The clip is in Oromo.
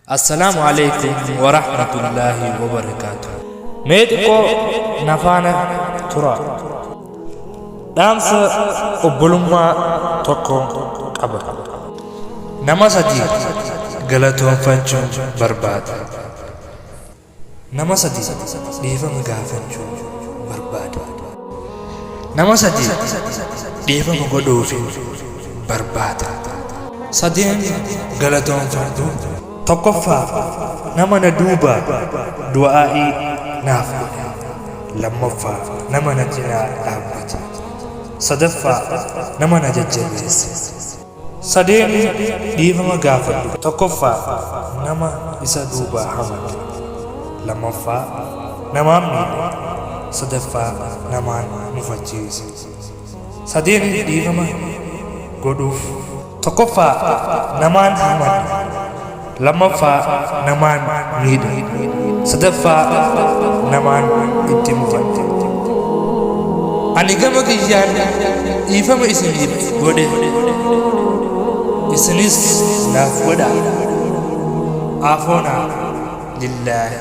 Assalaamu Aleeykum Warahmatullaahi Wabarakaatuh. Mee xiqqoo na faana turaa. Dhaamsa obbolummaa tokkoon qaba. Nama sadi galatoonfachuun barbaada. Nama sadi dhiifama gaafachuu barbaada. Nama sadi dhiifama godhuufin barbaada. Sadeen galatoonfadhu. Tokkoffaa nama na duuba du'aa'ii naaf godhe. Lammaffaa nama na cinaa dhaabbate. Sadaffaa nama na jajjabeesse. Sadeen dhiifama gaafadhu. Tokkoffaa nama isa duubaa hamadhe. Lammaffaa namaan miidhe. Sadaffaa namaan mufachiise. Sadeen dhiifama godhuuf. Tokkoffaa namaan hamadhe. Lammaffaa namaan miidhe. Sadaffaa namaan itti mufadhe. Ani gama kiyyaan dhiifama isiniif godhe. Isinis naaf godhaa. Aafoonaa lillaahi.